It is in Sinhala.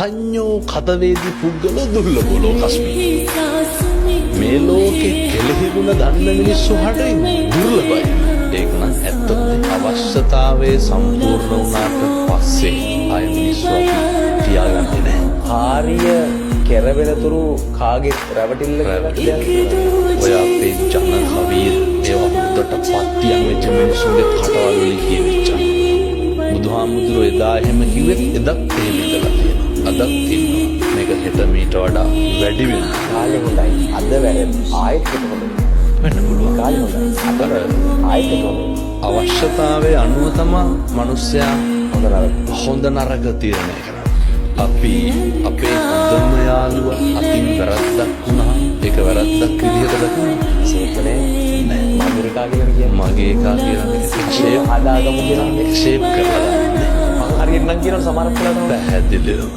අතඤ්ඤෝ කතවේදි පුද්ගලෝ දුර්ලභෝ ලෝකස්මි. මේ ලෝකේ කෙලෙහි ගුණ දන්න මිනිස්සු හරි දුර්ලභයි. ඒක නම් ඇත්ත. අවශ්‍යතාවයේ සම්පූර්ණ වුණාට පස්සේ ආය මිනිස්සු අපි තියාගන්නේ නැහැ. කාර්ය කෙරවෙනතුරු කාගෙත් රැවටිල්ල කියලා දෙයක්. ඔය අපේ ජන කවිය ඒවා හොඳට පත්තියන් වෙච්ච මිනිස්සුන්ගේ කටවල් වලින් කියවිච්ච. බුදුහාමුදුරුවෝ එදා එහෙම කිව්වෙත් එදත් එහෙම ඉඳලා තියෙනවා. අදත් ඉන්නවා. මේක හෙට මීට වඩා වැඩි වෙනවා. කාලේ හොඳයි. අද වැරදි. ආයෙත් හෙට හොඳ වෙනවා. වෙන්න පුළුවන්. කාලේ හොඳයි. අද වැරදි. ආයෙත් හෙට හොඳ වෙනවා. අවශ්‍යතාවය අනුව තමා මිනිස්සයා හොඳ නරක. හොඳ නරක තීරණය කරන්නේ. අපි අපේ හොඳම යාළුවා අතින් වැරද්දක් වුණාම ඒක වැරද්දක් විදිහට දකිනවා. සේපනේ. නෑ. මගේ එකා කියලා කියන්නේ. මගේ එකා කියලා මේක ෂේප් හදාගමු කියලා. ෂේප් කරලා දාන්නේ. මං හරියට නම් කියනවා සමහරක් වෙලාවට. පැහැදිලිවම.